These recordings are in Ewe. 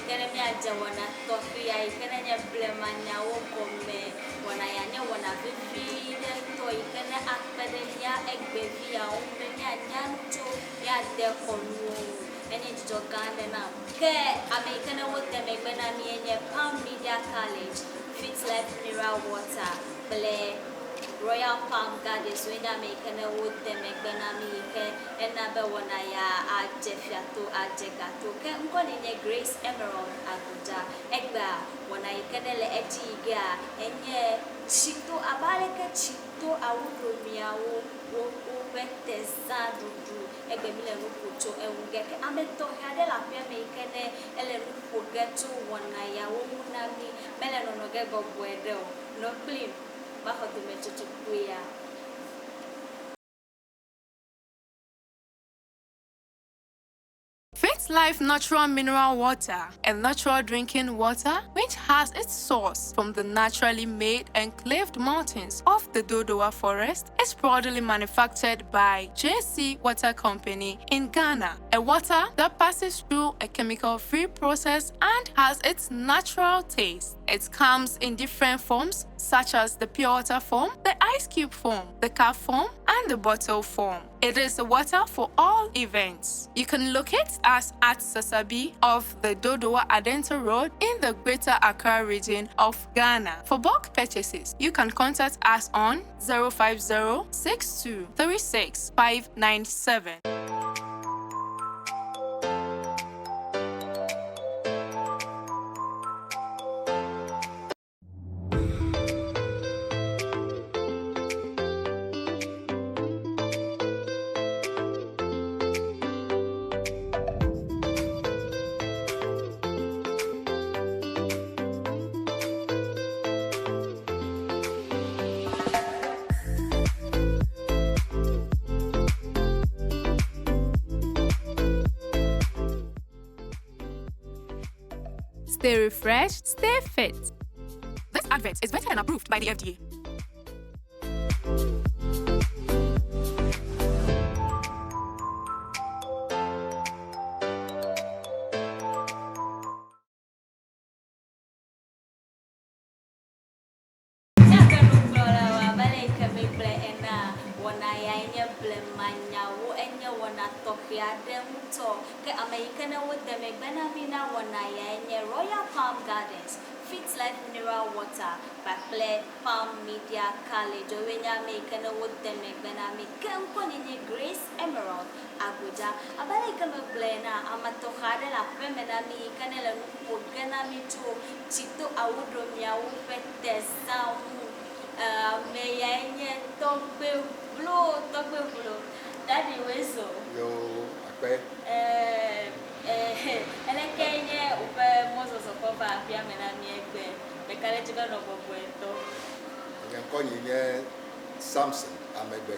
ke ne míadze wɔna tɔxɛ ya yi ke ne nye blemanyawo gɔme. Wɔna ya nye wɔna vevi ɖe ŋutɔ yi ke ne akpe ɖe mía egbevi yawo ŋu be míanya nu tso mía dekɔnuwo ŋu. Enye dzidzɔ gã aɖe nam. Ke ame yi ke ne wode megbe na mí enye Palm Media College, Fit Life Mineral Water kple Royal Palm Gardens woe nye ame yi ke ne wode megbe na mí yi ke ena be wɔna ya adze fiato, adze gato. Ke ŋkɔ nye nye Grace Emerald Agbodza. Egbea wɔna yi ke ne le edzi yi gea enye tsito abe aleke tsi to awuɖomiawo wo woƒe tezã ɖuɖu. Egbe mi le nu ƒo tso eŋu ge. Ke ame tɔxɛ aɖe le aƒea me yi ke ne ele nu ƒo ge tso wɔna yawo ŋu na mí. Mele nɔnɔ ge bɔbɔe ɖe o. Nɔ kplim maxɔ dometsotso kpuia. Fit Life Natural Mineral Water, a natural drinking water which has its source from the naturally made enclaved mountains of the Dodowa Forest, is proudly manufactured by JC Water Company in Ghana. A water that passes through a chemical-free process and has its natural taste. It comes in different forms such as the pure water form, the ice cube form, the cup form, and the bottle form. It is the water for all events. You can locate us at Sasabi off the Dodowa Adenta Road in the Greater Accra region of Ghana. For bulk purchases, you can contact us on 050 6236 597. Stay refreshed, stay fit. This advert is vetted and approved by the FDA. Míaƒe nukplɔlawo, abe ale yi ke míegblɔe enea, wɔna yae nye blemanyawo. Enye wɔna tɔxɛ aɖe ŋutɔ. Ke ame yi ke ne wode megbe na mí na wɔna yae nye Royal Palm Gardens, Fit Life Mineral Water kpakple Palm Media College. Woawoe nye ame yi ke ne wode megbe na mí. Ke ŋkɔnye nye Grace Emerald Agbodza. Abe ale yi ke megblɔe enea, ame tɔxɛ aɖe le aƒeme na mí yi ke ne le nu ƒo ge na mí tso tsi to awuɖomiawo ƒe tezã ŋu. Ame yae nye Tɔgbe Vlo, Tɔgbe Vlo. Daddy Wezo. Yo, akpe. Ɛɛ, eleke nye woƒe mɔzɔzɔ kɔ va aƒea me na mí egbe? Meka ɖe edzi be enɔ bɔbɔe ŋutɔ. Nye ŋkɔnye nye Samson Amegbe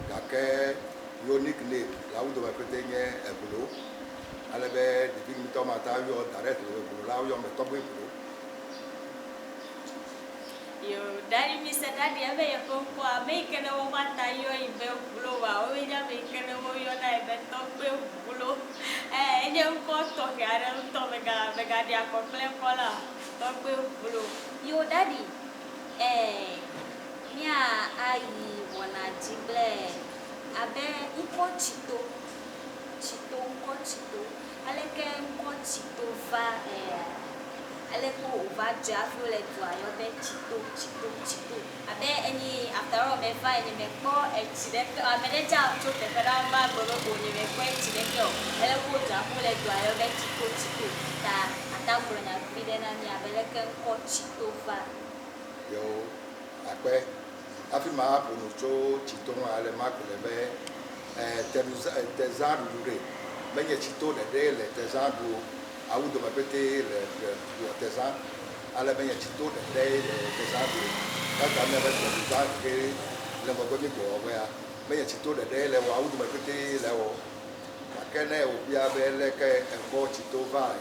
gake yo nickname le awu dome pete nye Evlo. Ale be ɖevi ŋutɔ mata yɔ direct le Evlo la woyɔm be Tɔgbui Evlo. Yo, Daddy Mister Daddy ebe yeƒe ŋkɔa, ame yi ke ne womata yɔ yi be Vlo oa, woawoe nye ame yi ke ne woyɔna yi be Tɔgbui Vlo. Ɛ, enye ŋkɔ tɔxɛ aɖe ŋutɔ, mega, megaɖi akɔ kple ŋkɔ la o. Tɔgbui Vlo. Yo, Daddy, ɛ, mía ayi wɔna dzi kple abe ŋkɔ tsito, tsito, ŋkɔ tsito. Aleke ŋkɔ tsito va ɛ, aleke wòva dzɔe hafi wole dua yɔ be tsito, tsito, tsito. Abe enyi after all meva nye mekpɔ etsi ɖeke o. Ame ɖe dza tso teƒe ɖe va gblɔ be o nye mekpɔ etsi ɖeke o. Aleke wodzɔe hafi wole dua yɔ be tsito, tsito. Ta ate ŋu agblɔ nya viɖe na mí abe leke ŋkɔ tsito va. Yo, akpe. Hafi maƒo nu tso tsito ŋu ale magblɔe be, e, teɖuza, tezã ɖuɖu ɖe, menye tsito ɖeɖee le tezã ɖu o. Awu dome petee le le ɖua tezã. Ale menye tsito ɖeɖee le tezã ɖu o. Eya ta míabe teɖuza ke le ŋgɔgbe mí gbɔ wɔƒea, menye tsito ɖeɖee le ewɔ, awu dome petee le ewɔ. Gake ne wòbia be leke ŋkɔ tsito vae,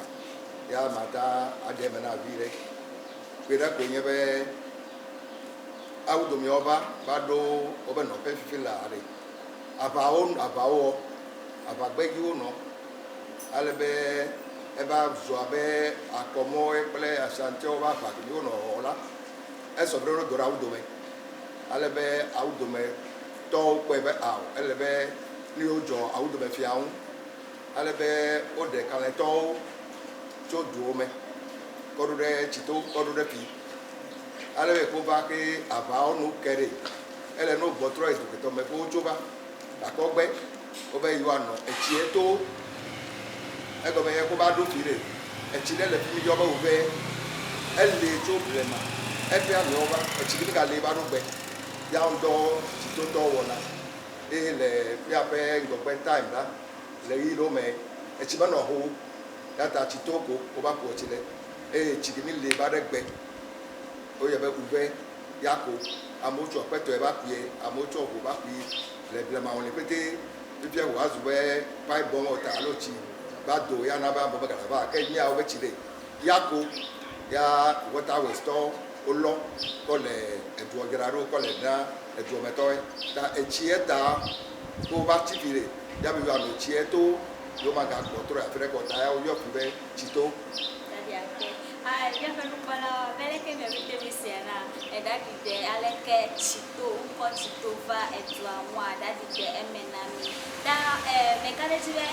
ya mata aɖe eme na viɖe. Kpui ɖe koe nye be awu domeawo va va ɖo wobe nɔƒe fifi laa ɖe. Aʋawo aʋawo wɔ, aʋagbedzi wonɔ ale be Eva zu abe Akɔmɔwoe kple Ashantiawo ƒe aʋa kemi wonɔ wɔwɔ la, esɔ be ɖo do ɖe Awudome. Ale be Awudometɔwo kpɔe be ao, ele be ne yewodzɔ Awudome fia ŋu. Ale be woɖe kalẽtɔwo tso duwo me kɔ ɖo ɖe tsito, kɔ ɖo ɖe fi. Ale be wova ke aʋawo nu ke ɖe. Ele ne wogbɔ trɔ yi duketɔ me ke wotso va. Gake wogbe wobe yewoanɔ etsie to. Egɔme nye ke wova ɖo fi ɖe, etsi ɖe le fi mi yɔ be wòve. Elee tso blema. Eƒe amewo va, etsi ɖe megalee va ɖo gbe. Ya ŋdɔ tsitotɔwo wɔna. Eye le míaƒe ŋgɔgbe time la, le ɣeyiɣi ɖewo me, etsi menɔ ho o. Eya ta tsito ko wova kua tsi le. Eye tsi ke mi lee va ɖe gbe, woyɔe be uve ya ko. Amewo tsɔ kpetɔe va kui, amewo tsɔ ʋu va kui le blema ŋɔli pete. Fifia wòva zu be pipe bomb water alo tsi va do ya na be amewo megana va ke míawo be tsi ɖe ya ko ya water waste tɔwo wolɔ kɔ le edua dzra ɖo kɔ le na edua me tɔwoe. Ta etsie ta ke wova tsi fi ɖe ya be yewoano tsie to yewo magagbɔ trɔ yi afi ɖeke o ta ya woyɔ fi be tsito. Daddy akpe. Ah, míaƒe nukpɔlawo, abe aleke miaƒe mi se ena, Daddy ɖe aleke tsito, ŋkɔ tsito va edua ŋua, Daddy ɖe eme na mí. Ta eh, meka ɖe edzi be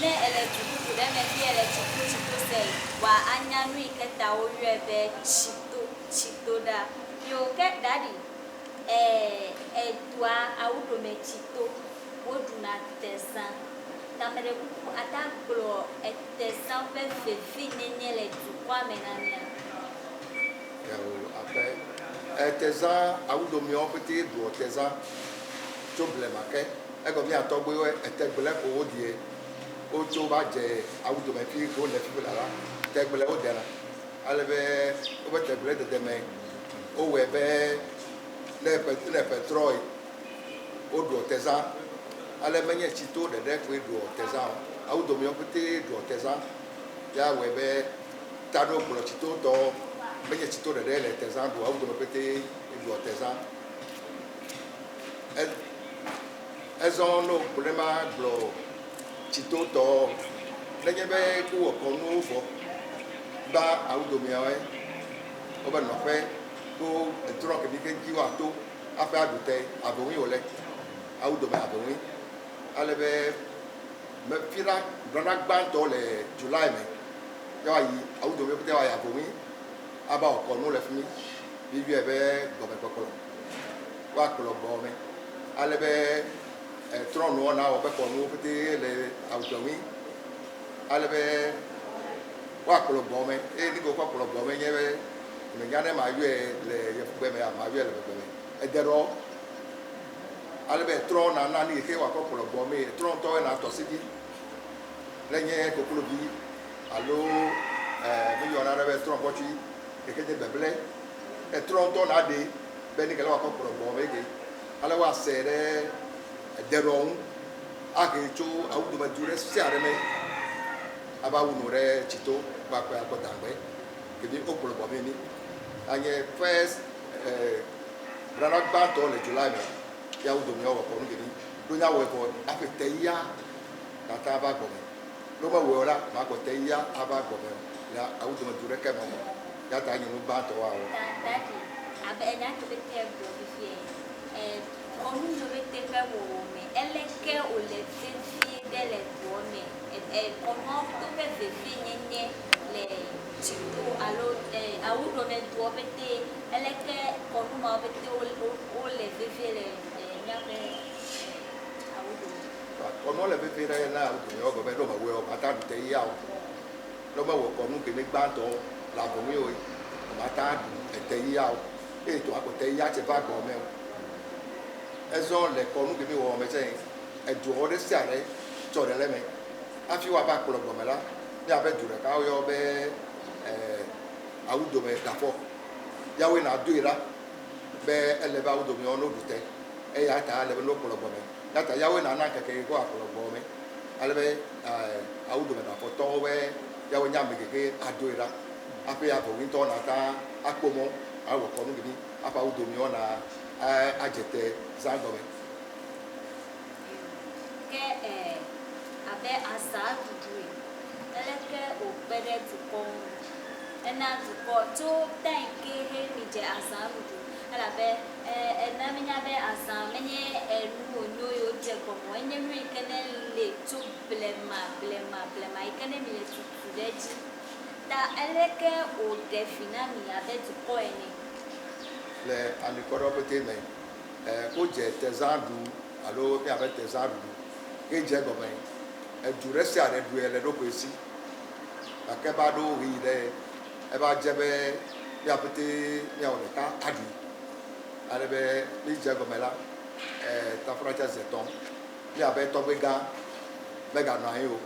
ne ele du bubu ɖe me fie ele tsito tsito se, wòa anya nu yi ke ta woyɔe be tsito tsito ɖa. Yo, ke Daddy, eh, edua awuɖome tsito, woɖuna tezã. Ta meɖe kuku ate agblɔ etezã ƒe vevienyenye le dukɔa me na mía? Eo aƒe. Etezã awudomeawo pete ɖua tezã tso blema ke. Egɔme mía tɔgbuiwo etegble ko wodie. Wotso va dze awudome fi ke wole fifi la la, tegble wodena. Ale be woƒe tegble dede me wowɔe be ne ƒe ne ƒe trɔe woɖua tezã. Ale menye tsito ɖeɖe koe ɖua tezã o. Awudomeawo pete ɖua tezã. Ya wɔe be taɖo gblɔ tsitotɔ menye tsito ɖeɖe le tezã ɖu awudome pete ɖua tezã. E ezɔ no gblɔe ma gblɔ tsitotɔ nenye be wowɔ kɔnuwo vɔ va awudomeawoe wobe nɔƒe ko etrɔ ke mi ke dzi woato aƒe aɖu te aveŋui wòle awudome aveŋui ale be me fi la gblɔna gbãtɔ le July me ya woayi awudome pete woayi aveŋui ava wɔ kɔnu le fi mi mi yɔe be gɔmekpɔkplɔ woakplɔ gbɔme ale be etrɔ nuwo na wɔ be kɔnuwo pete le awudome ale be woakplɔ gbɔme eye nu ke wokɔ kplɔ gbɔme nye be menya ne mayɔe le yevugbe me mayɔe le ʋegbe me ede ɖɔ ale be etrɔ nana nu yi ke woakɔ kplɔ gbɔme etrɔ ŋutɔ na tɔ si dzi ne nye koklovi alo ɛɛ mi yɔna ɖe be trɔ gbɔtsi yi ke nye beble etrɔ ŋutɔ na ɖe be nu ke le woakɔ kplɔ gbɔme ke ale woase ɖe edeɖɔ ŋu ahe tso awudome du ɖe sia ɖe me ava wu nu ɖe tsito va kɔe akɔ dagbe kebi wokplɔ gbɔme mi anye first ɛɛ brana gbãtɔ le July me ya awudome wɔ kɔnu kebi ɖo nya wɔe vɔ aƒe te ya nata ava gbɔme ne womewɔe o la makɔ te ya ava gbɔme o le awudome du ɖeke me o ya ta nye nu gbãtɔ woawɔ. Ta Daddy, abe enya ke pete gblɔ fifie, eh, kɔnu yiwo pete ƒe wɔwɔ me, eleke wòle vevie ɖe le dua me? Eh, kɔnuawo to ƒe vevienyenye le tsito alo eh, awuɖome dua pete, eleke kɔnu mawo pete wole vevie le eh, míaƒe eh, awuɖome? Kɔnuwo le vevie ɖe na awudome wɔ be ne womewɔe o mata ɖu te ya o. Ne womewɔ kɔnu ke mi gbãtɔ le avɔŋui o mata ɖu ete ya o. Eye to akɔ te ya tse va gbɔme o. Ezɔ le kɔnu ke mi wɔ me tse eduawo ɖe sia ɖe tsɔ ɖe le eme. Hafi woava kplɔ gbɔme la, míaƒe du ɖeka woyɔ be ɛɛ awudome dafɔ. Yawoe na doe ɖa be ele be awudomewo no ɖu te. Eya ta ele be no kplɔ gbɔme. Ya ta yawoe nana ŋkeke yi ke woakplɔ gbɔme. Ale be ɛɛ awudome dafɔtɔwo be yawoe nye ame keke adoe ɖa. Hafi avɔŋuitɔwo nata akpɔ mɔ awɔ kɔnu kemi hafi awudomewo na adze te zã gɔme. Ke eh, abe azã ɖuɖue. Aleke wòkpe ɖe dukɔ ŋu? Ena dukɔ tso time ke he midze azã ɖuɖu elabe ena mínya be azã menye enu wònyo ye wodze gɔme o. Enye nu yi ke ne li tso blema blema blema yi ke ne mile tutu ɖe edzi. Ta aleke wòɖe vi na mi abe dukɔ ene? Le amikɔɖewo pɛtɛ me, wodze tezã ɖu alo míaƒe tezã ɖuɖu ke dze egɔme. Edu ɖe sia ɖe ɖuie le eɖokui si gake eva ɖo ɣeyiɣi ɖe eva dze be mía pɛtɛ míawɔ ɖeka aɖui. Ale be mídze egɔme la, taflatse zi etɔ̃ míaƒe tɔgbegã meganɔ anyi o,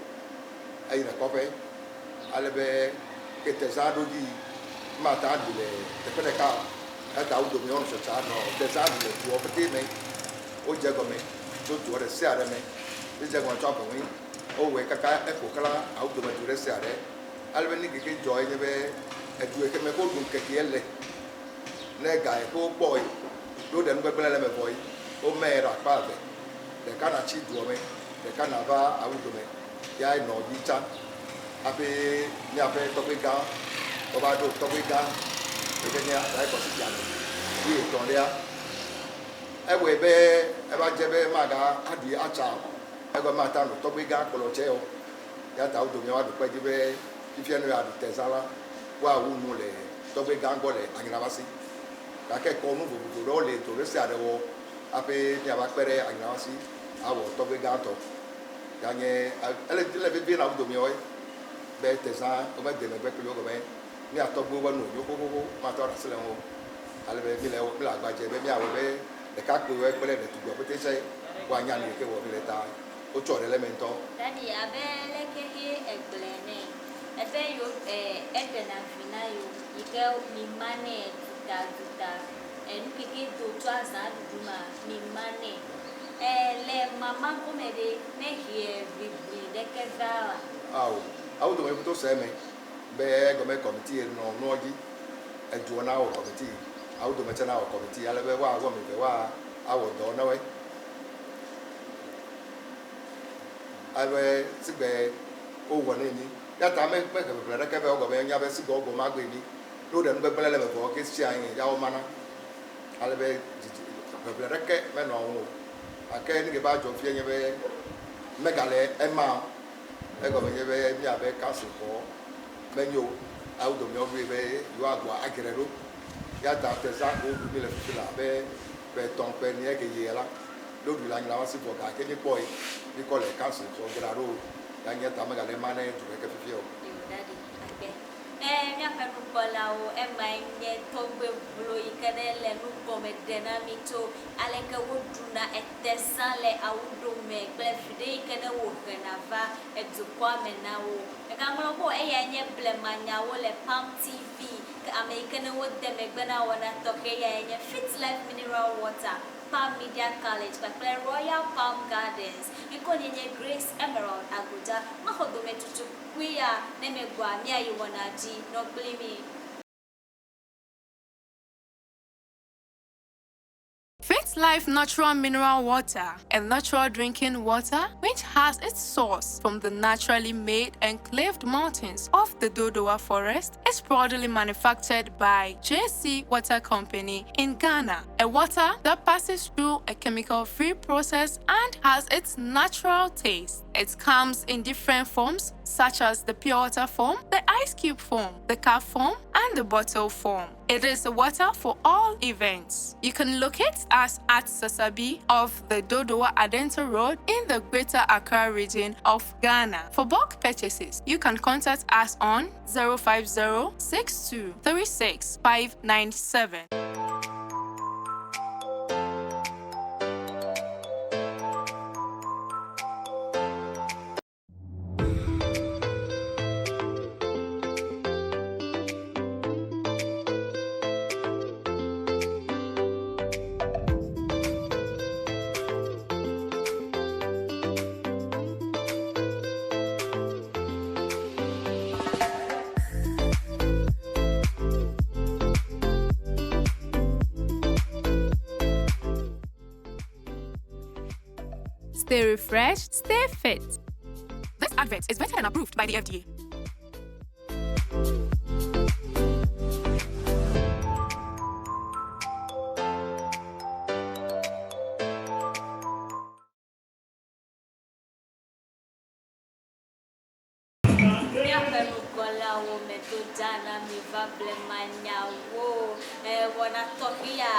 eyina kɔƒe. Ale be ke tezã ɖo dzi mate aɖu le teƒe ɖeka o. Eya ta wo dome nyɔnu tsɔtsɔ nɔ tezã ɖu le dua pɛtɛ me. Wodze egɔme tso dua ɖe sia ɖe me. Mídze egɔme tso Avɔnwi. Wowɔe kaka eƒo xlã awu dome du ɖe sia ɖe. Ale be nu yi ke dzɔ ye nye be edu yi ke me woɖu ŋkekea le, ne ga yi ke wokpɔ yi, ne woɖe nugbegblẽ le eme vɔ yi, womee ɖe akpa eve. Ɖeka natsi dua me, ɖeka nava awu dome. Ya nɔ dzi tsã hafi míaƒe tɔgbui gã wova ɖo tɔgbui gã yi ke nye Asae Kɔsi Djane wuietɔ̃lia. Ewɔe be eva dze be maga aɖui atsa o. Egɔme mate anɔ tɔgbui gã kplɔ tsɛ o. Eya ta wo dome woaɖu kpe dzi be fifia ne yewoaɖu tezã la, woawu nu le tɔgbui gã gbɔ le Anyinabasi. Gake kɔnu vovovo ɖewo li do ɖe sia ɖe wɔ hafi míava kpe ɖe Anyinabasi awɔ tɔgbui gãtɔ. Ya nye ele ele vevie na wo domeawoe be tezã womede megbe kpli wo gɔme mía tɔgbuiwo be nu wònyo xoxoxo matɔ ɖe asi le ŋu o. Ale be míle míle agba dze be míawɔe be ɖekakpuiwoe kple ɖetugbuiwo pɛtɛ tsɛ woanya nu yi ke wɔ míle ta wotsɔ ɖe le eme ŋutɔ. Daddy, abe leke he egblɔe ene, ebe yewo eɖena vi na yewo yi ke mi manɛ duta duta, enu keke do tso azã ɖuɖu ma mi manɛ. Ẽ, le mama gome ɖe, mehie ʋiʋli ɖeke va oa? Ao, awu dome ƒuto se eme be egɔme kɔmiti nɔ nuɔ dzi, eduɔ na wɔ kɔmiti, awu dome tse na wɔ kɔmiti ale be woa wɔme ve woa awɔ dɔ ne woe. Ale be sigbe wo wɔ ne mi. Ya ta me me he ʋiʋli ɖeke ve o gɔme nya be sigbe wo gbɔ ma gbe mi. Ne wo ɖe nugbegblẽ le eme vɔ ke sia yi ya wo mana. Ale be didi ʋeʋle ɖeke menɔa ŋu o. Gake nu ke va dzɔ fia nye be megale ema o. Egɔme nye be míabe council xɔ menyo o. Awu dome woɖoe be yewoagbɔ adzrae ɖo. Ya ta tezã ke woɖu mí le fifi le abe ƒe etɔ̃ ƒe ene ke yia la, ne woɖui le anyigba si vɔ gake míkpɔe míkɔ le council xɔ dzra ɖo o. Ya nye ta megale ema ne du ɖeke fifia o. Yo, daddy, akpe. Ẽ, míaƒe nukpɔlawo, emae nye tɔgbe vlo yi ke ne le nu gɔme ɖe na mí tso aleke woɖuna etezã le awuɖome kple viɖe yi ke ne wohena va edukɔa me na wo. Mègaŋlɔ be o, eyae nye blemanyawo le Palm TV. Ke ame yi ke ne wode megbe na wɔna tɔxɛ yae nye Fit Life Mineral Water, Palm Media College kpakple Royal Palm Gardens. Ŋkɔnye nye Grace Emerald Agodza. Maxɔ dometutu kpui ya ne megbɔa míayi wɔna dzi. Nɔ kpli mí. Fit Life Natural Mineral Water, a natural drinking water which has its source from the naturally made enclaved mountains of the Dodowa Forest, is proudly manufactured by JC Water Company in Ghana. A water that passes through a chemical-free process and has its natural taste. It comes in different forms such as the pure water form, the ice cube form, the cup form, and the bottle form. It is the water for all events. You can locate us at Sasabi off the Dodowa Adenta Road in the Greater Accra region of Ghana. For bulk purchases, you can contact us on 050 6236 597. Stay refreshed, stay fit. This advert is vetted and approved by the FDA. wɔna tɔxɛ ya.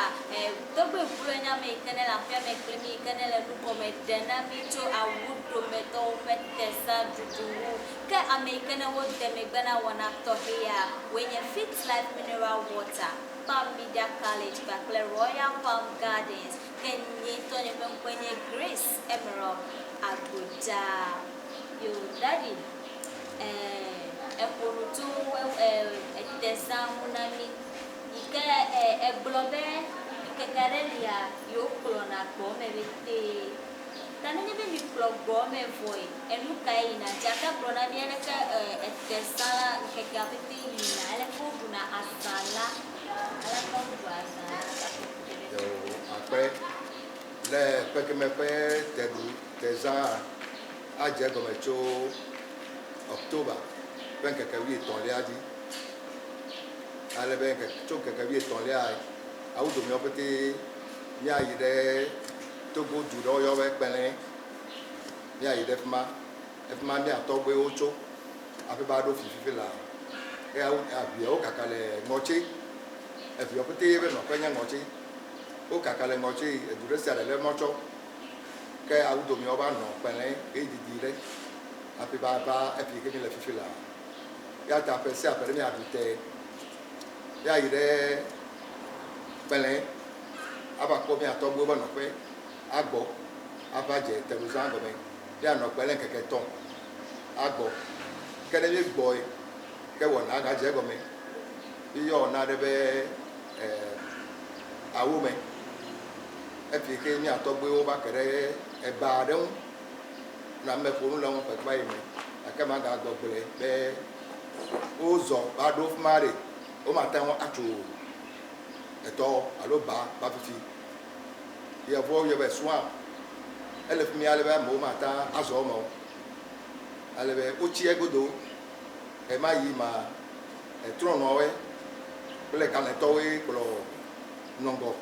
Tɔgbe ʋlɔe nye ame yi ke ne le aƒea me kple mi yi ke ne le nu gɔme ɖe na mi tso awu dometɔwo ƒe teza ɖuɖu ŋu. Ke ame yi ke ne wode megbe na wɔna tɔxɛ ya woe nye Fit Life Mineral Water, Palm Media College kpakple Royal Palm Gardens. Ke nye ŋutɔ nye ƒe ŋkɔe nye Grace Emerald Agbodza. Yo, daddy, eƒo nu tso eteza ŋu na mí. Yi ke egblɔ be ŋkeke aɖe lia yewo kplɔna gbɔ me petee. Ta nenye be mikplɔ gbɔ me vɔe, enu kae yina dzi? Ate gblɔ na mí aleke eteza la ŋkekea pete yina, aleke woɖuna azã la, aleke woɖua azã la. Yo, akpe le ƒe keme ƒe teɖu teza adze egɔme tso October ƒe ŋkeke wuietɔ̃lia dzi. Ale be tso ŋkeke wuietɔ̃lia awu domeawo pete míayi ɖe Togo du ɖe woyɔ be Kpɛlɛ. Míayi ɖe fi ma. Efi ma mía tɔgbuiwo tso hafi va ɖo fififi laa. Eya aviawo kaka le ŋɔtsi. Eviawo pete be nɔƒe nye ŋɔtsi. Wo kaka le ŋɔtsi edu ɖe sia ɖe le mɔtsɔ. Ke awu domeawo va nɔ Kpɛlɛ ɣeyiɣi didi ɖe hafi va va efi ke míle fifi laa. Ya ta ƒe sia ƒe ɖe míaɖu te. Míayi ɖe Kpɛlɛ ava kpɔ mía tɔgbuiwo be nɔƒe agbɔ ava dze teɖuzã gɔme. Míanɔ Kpɛlɛ ŋkeke etɔ̃ agbɔ. Ke ne míegbɔe ke wɔna agadze egɔme. Míeyɔ wɔna aɖe be awome. Efi ke mía tɔgbuiwo va ke ɖe eba aɖe ŋu. Na ame ƒo nu le ŋu ƒe va yi me gake magagbɔgblɔe be wozɔ va ɖo fi ma ɖe, womate ŋu atso etɔ alo ba va fifi. Yevuwo yɔe be swamp. Ele fi mi ale be amewo mate ŋu azɔ eme o. Ale be wotsi egodo. Ɣemaɣi ma etrɔ̃nɔwoe kple kalẽtɔwoe kplɔ nɔ ŋgɔ.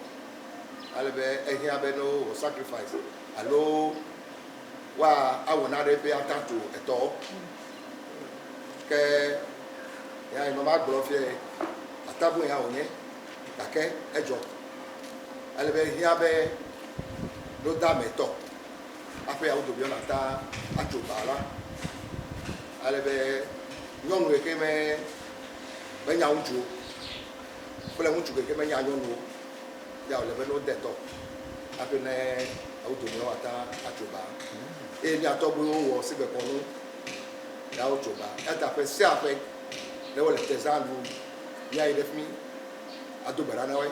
Ale be ehiã be ne wowɔ sacrifice alo woa awɔ naɖe ƒe ata tso etɔ. Ke ya yi ma gblɔ fie atabu ya wònye gake edzɔ. Ale be ehiã be no da ame tɔ hafi awu dobiɔ nata atso ba la. Ale be nyɔnu yi ke me menya ŋutsu o kple ŋutsu yi ke menya nyɔnu o ya wòle be ne wode tɔ hafi ne awu domiɔ ata atso ba. Eye mía tɔgbuiwo wɔ sigbe kɔnu ya wotso ba. Eya ta ƒe sia ƒe ne wole teza ɖum, míayi ɖe fi mi ado gbe ɖa na woe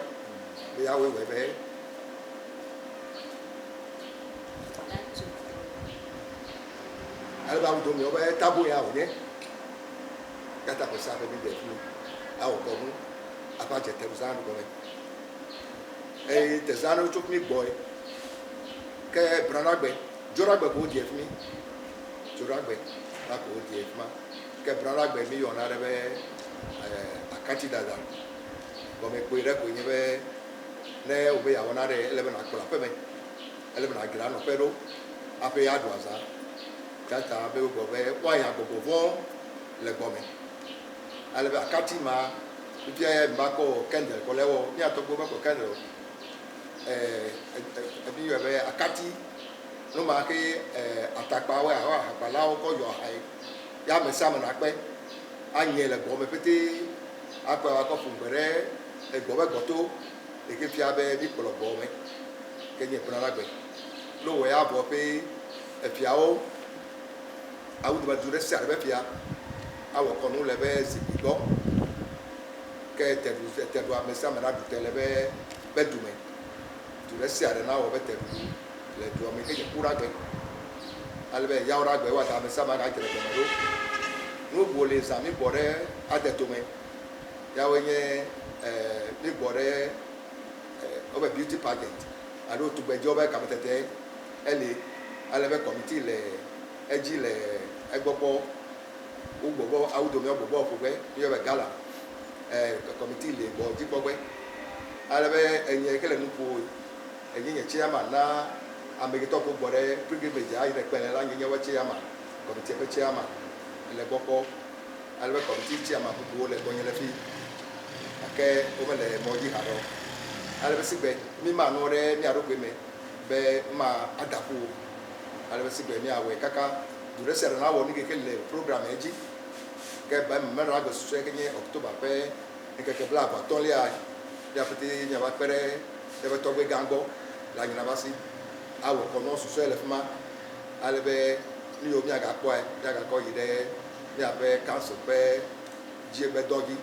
be ya woe wɔe be ale be awu domiɔ be tabo ya wònye. Eya ta ƒe sia ƒe míde fi mi awɔ kɔnu aƒe adze teza ɖu gɔme. Eye teza ɖewo tso fi mi gbɔe. Ke Branagbe, Dzoɖagbe ko wodie fi mi. Dzoɖagbe la ko wodie fi ma. Ke Branagbe mi yɔna ɖe be akati dada. Gɔme kpui ɖe koe nye be ne wòbe yeawɔ naɖe ele be nàkplɔ aƒeme. Ele be nàdzra nɔƒe ɖo hafi aɖu azã. Ya ta be wogblɔ be woanya gbɔgbɔ vɔ̃ le gbɔme. Ale be akati ma fifia ya mi va kɔ candle kɔ le ewɔ. Mía tɔgbuiwo mekɔ candle o. Mi yɔe be akati. Nu ma ke atakpawoe alo ahakpalawo kɔ yɔ ahae. Ya ame sia ame nakpe anye le gbɔme petee akɔe va kɔ ƒu gbe ɖe egbɔ be gbɔto yi ke fia be mi kplɔ gbɔme ke nye kplɔ la gbe. Ne wowɔ ya vɔ ƒe efiawo awu dome du ɖe sia ɖe be fia awɔ kɔnu le be zikpui gbɔ ke teɖu teɖu ame sia ame naɖu te le be be dume. Du ɖe sia ɖe nawɔ be teɖuɖu le dua me ke nye ku ɖa gbe. Ale be yawo ɖa gbe woata ame sia ame agadze le gɔme ɖo. Nu buwo li zã mi bɔ ɖe adetome. Yawoe nye mi bɔ ɖe wobe beauty pageant alo tugbedzewo be kametete eli. Ale be kɔmiti le edzi le egbɔ kpɔ. Wo gbɔgbɔ awu dome wo gbɔgbɔ ƒo gbe mi yɔ be gala. Kɔmiti le gbɔ dzikpɔ gbe. Ale be enye ke le nu ƒo enye nye chairman na amegbetɔ ko gbɔ ɖe pilgrimage ayi ɖe kpɛlɛ la nye nye wobe chairman, kɔmitia ƒe chairman le gbɔ kpɔ. Ale be kɔmiti chairman bubuwo le gbɔnye le fi. Gake womele mɔ dzi haɖe o. Ale be sigbe míma nuwo ɖe mía ɖokui me be ma ada ƒu o. Ale be sigbe míawɔe kaka du ɖe sia ɖe nawɔ nu ke le programme dzi. Ke be menɔ agbe susɔe ke nye October ƒe ŋkeke blaeve atɔ̃lia, mía pete míava kpe ɖe míaƒe tɔgbe gã gbɔ le Anyinabasi awɔ kɔnuwo susɔe le fi ma. Ale be nu yiwo míagakpɔe, míagakɔ yi ɖe míaƒe council ƒe dziegbedɔ dzi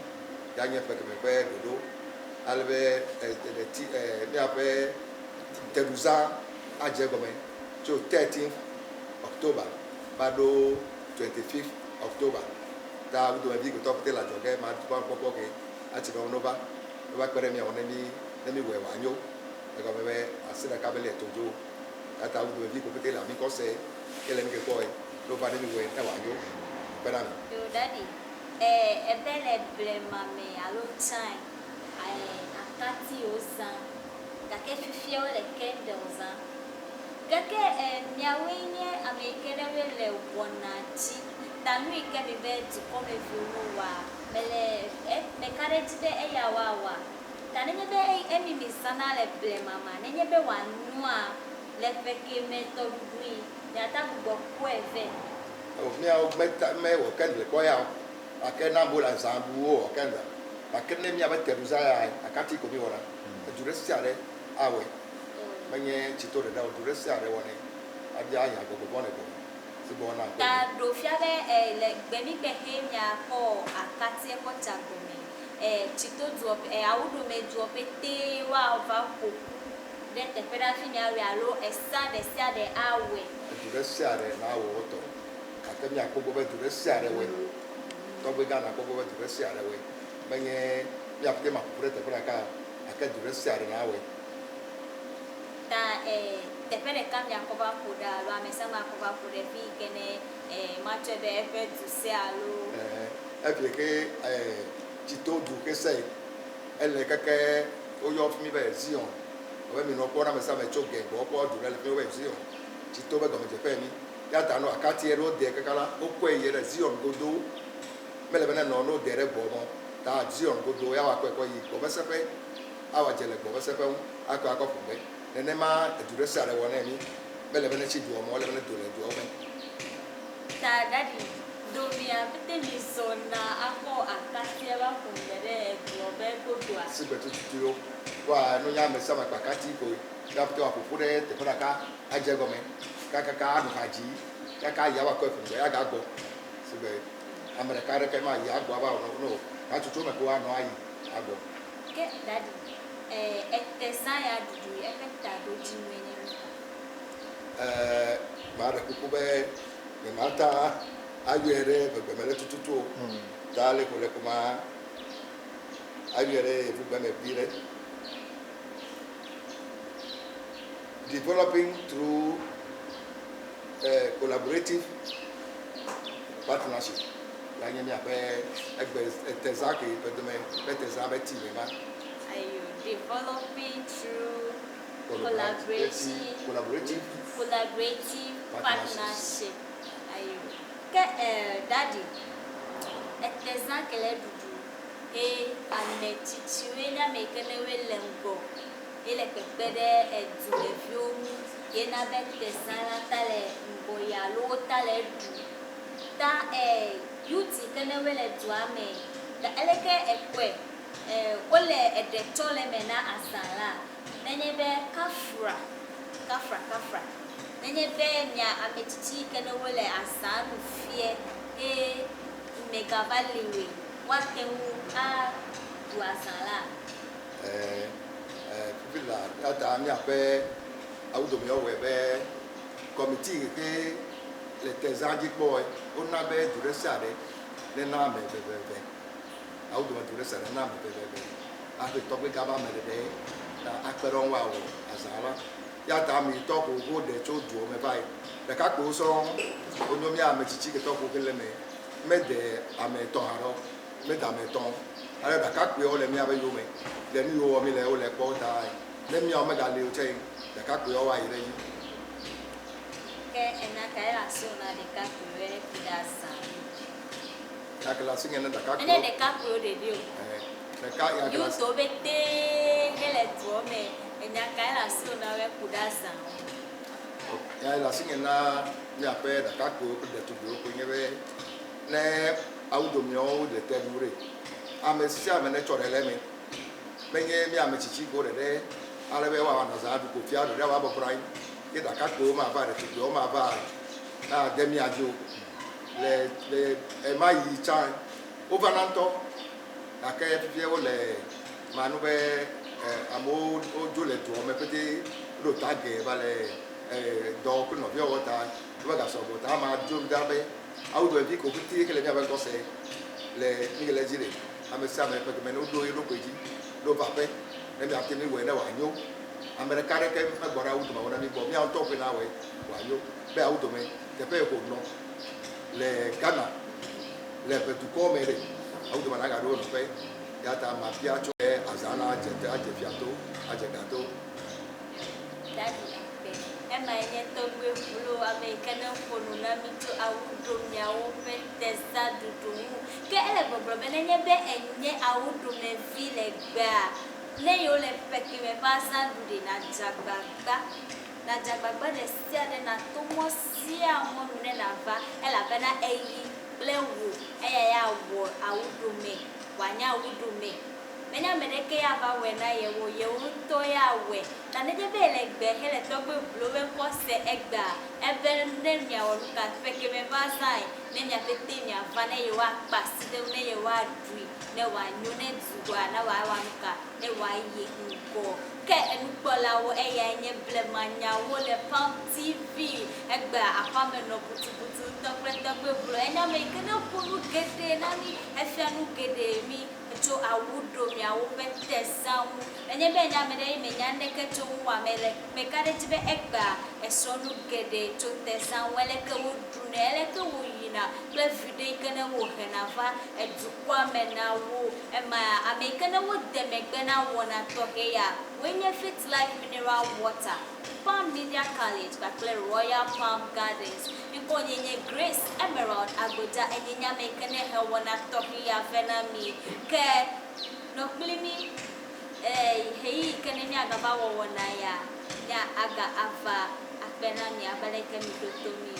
ya nye ƒe keme ƒe ɖoɖo. Ale be ɣleti míaƒe teɖuzã adze egɔme tso 13 October va ɖo 25 October. Ta wo domevi gbetɔ pete le adzɔge ma kpɔkpɔ ke atsi be wonova wova kpe ɖe mía ŋu ne mi wɔe wòanyo. Egɔme be asi ɖeka meli eto dzo. Ya ta wo domevi ko pete le ami kɔ se ye le nu ke kpɔe ne wova ne mi wɔe ne wòanyo. Kpe ɖe mi. Yo daddy, ebe le blema me alo tsã akati wozã gake fifia wole candle zã. Gake miawoe nye ame yi ke ne le wɔna dzi ta nu yi ke mi be dukɔmeviwo wɔa mele meka ɖe edzi be eya woawɔa. Ta nenye be emi mi zãna le blema ma nenye be wòanyoa le ƒe ke me tɔɖuɖu yi miata gbugbɔ kɔe vɛ. O míawo meta mewɔ candle kpɔ ya o. Gake na amewo le azã ɖu wowɔ candle. Gake ne míabe teɖuzã ya akati ko mi wɔna. Edu ɖe sia ɖe awɔe. Menye tsito ɖeɖe o, du ɖe sia ɖe wɔnɛ. Adi anya gbɔgbɔ ne gɔme. Si gbɔ na Ta ɖo fia be le gbemigbe he miakɔ akatie kɔ tsa gɔme tsito duɔ awudome duɔ pete woava ƒo ƒu ɖe teƒe ɖe hafi miawɔe alo esa ɖe sia ɖe awɔe. Edu ɖe sia ɖe nawɔ wotɔ. Gake míakpɔ gbɔ be du ɖe sia ɖe wɔe. Tɔgbe gã nakpɔ gbɔ be du ɖe sia ɖe wɔe. Menye míaƒete ma ƒoƒu ɖe teƒe ɖeka o. Gake du ɖe sia ɖe nawɔe. Ta teƒe ɖeka miakɔ va ƒo ɖe alo ame sia ame akɔ va ƒo ɖe fi yi ke ne matsɔe be eƒe du se alo. Efie ke tsito du ke se ele keke woyɔ fi mi be Zion. Abe mi nɔ kpɔ na ame sia ame tso gɛ gbɔ kpɔ du ɖe le fi mi be Zion. Tsito be gɔmedzeƒe mi. Ya ta no akati ɖewo de kaka la wokɔe yi ɖe Zion godo. Mele be ne nɔ no de ɖe gbɔ mɔ. Ta Zion godo ya woakɔe kɔ yi gbɔmeseƒe awɔ dze le gbɔmeseƒe ŋu akɔ akɔ ƒo gbe. Nenema edu ɖe sia ɖe wɔ ne mi. Mele be ne tsi dua me, ele be ne do le dua me. Ta daddy, domia pete mi zɔna akɔ akatia va ƒo gbe ɖe eduɔ be godoa. Sigbe tututu yo. Wa nunya ame sia ame kpa akati ko ya pete wa ƒoƒu ɖe teƒe ɖeka adze egɔme. Kakaka anɔ ha dzi. Kaka yi ava kɔe ƒo gbe ya gagbɔ. Sigbe ame ɖeka ɖeke ma yi agbɔ ava wɔ no. Hatsotso me ko anɔ ayi agbɔ. Ke daddy, etezã ya ɖuɖu eƒe taɖodzinue nye nu ka? Maɖe kuku be nyemata ayɔe ɖe ʋegbeme ɖe tututu o. Ta le ko le ko ma ayɔe ɖe yevugbeme vi ɖe. Developing through collaborative partnership. Ya nye míaƒe egbe etezã ke ƒe dome ƒe tezã be theme ma. Ayo, developing through collaboration, collaborative collaborative partnership. Partnership. Ayo. Ke daddy, etezã ke le ɖuɖu he ame tsitsiwoe nye ame yi ke ne woe le ŋgɔ ye le kpekpe ɖe edumeviwo ŋu ye na be tezã la ta le ŋgɔ yi alo wota le eɖu. Ta youth yi ke ne woe le dua me, eleke ekpɔe wole eɖe tsɔ le eme na azã la nenye be kafra kafra kafra nenye be mia ame tsitsi yi ke ne wole azã nu fie he megava li oe woate ŋu aɖu azã la. Fifi la ya ta míaƒe awudomewo wɔe be kɔmiti yi ke le tezã dzi kpɔe wona be du ɖe sia ɖe nena ame veveve. Awudome du ɖe sia ɖe nena ame veveve. Hafi tɔgbe gã be ame ɖeɖe na akpe ɖe wo ŋu awɔ azã la. Ya ta ame yitɔ ko woɖe tso duwo me va yi. Ɖekakpuiwo sɔŋ wonyo mía ame tsitsi ketɔ ko ke le eme mede ame etɔ̃ haɖe o. Mede ame etɔ̃. Ale ɖekakpuiwo le míaƒe yome le nu yiwo wɔm mi le wole kpɔ ta ne míawo megali o tse ɖekakpuiwo woayi ɖe edzi. Ke ena ka ye le asiwò na ɖekakpuiwo ku ɖe azã ŋu? Gake le asinye ne Menye ɖekakpuiwo ɖekakpuiwo ɖeɖi o. Ɖeka ya ke la. Youthwo petee hele dua me, enya kae le asiwò na be ku ɖe azã ŋu? Ya le asinye na míaƒe ɖekakpuiwo kple ɖetugbiwo koe nye be ne awudomiawo le te ɖu ɖe, ame sia ame netsɔ ɖe le eme. Menye mía ame tsitsi ko ɖeɖe ale be woanɔ zã ɖu ko fia ɖeɖe woabɔbɔ nɔ anyi ye ɖekakpuiwo mava, ɖetugbiwo mava ade mía dzi o. Le le ɣemaɣi tsã wovana ŋutɔ gake fifia wole manu be amewo wodzo le dua me pete woɖo ta ge va le dɔ kple nɔviawo ta womegasɔ gbɔ o ta amea dzo ɖa be awudomevi ko pete ke le míaƒe ŋkɔse le nu ke le edzi le ame sia ame ƒe dome ne woɖo ye ɖokui dzi ɖo va aƒe ne míate ŋu wɔe ne wòanyo. Ame ɖeka aɖeke megbɔ ɖe awudome wɔ na mí gbɔ o. Míawo ŋutɔ koe nawɔe wòanyo be awudome teƒe yi ko nɔ le Ghana le ʋe dukɔwo me ɖe awudome nagaɖo nɔƒe. Eya ta mabia tso be azã nadze adze fia to, adze ga to. Daddy akpe. Emae nye tɔgbui vlo, ame yi ke ne ƒo nu na mí tso awuɖomiawo ƒe tezaɖuɖu ŋu. Ke ele gbɔgblɔ be nenye be ènye awuɖomevi le egbea, ne yewole ƒe kemɛ ƒe azã ɖu ɖe, nàdze agbagba, nàdze agbagba ɖe sia ɖe, nàto mɔ sia mɔ nu ne nàva elabena èyi kple wò eyae awɔ awuɖome, wòanye awuɖome. Menye ame ɖeke ya va wɔe na yewo o, yewo ŋutɔ ya wɔe. Ta nenye be ele gbe hele tɔgbe vlo be ŋkɔ se egbea, ebe ne miawɔ nuka ƒe keme va zãe, ne mia pete miava ne yewoakpe asi ɖe eŋu, ne yewoaɖui, ne wòanyo ne dua, ne wòawa nuka, ne wòayi ŋgɔ. Ke enukpɔlawo, eyae nye blemanyawo le Palm TV. Egbea aƒea me nɔ butubutu ŋutɔ kple tɔgbe vlo. Enye ame yi ke ne ƒo nu geɖe na mí, hefia nu geɖe mí. tso awuɖomiawo ƒe tezã ŋu. Nenye be ènye ame ɖe ye mènya naneke tso ŋu oa, mele meka ɖe edzi be egbea èsrɔ̃ nu geɖe tso tezã ŋu, aleke woɖunɛ, aleke wòyina kple viɖe yi ke ne wohena va edukɔa me na wo. Ema ame yi ke ne wode megbe na wɔna tɔxɛ ya woe nye Fit Life Mineral Water, Palm Media College kpakple Royal Palm Gardens. Ŋkɔnye nye Grace Emerald Agbodza enye nye ame yi ke ne he wɔna tɔxɛ ya vɛ na mi. Ke nɔ kpli mi e ɣeyiɣi yi ke ne míagava wɔ wɔna ya, mía aga ava akpe na mi abe ale yi ke mi ɖo to mi.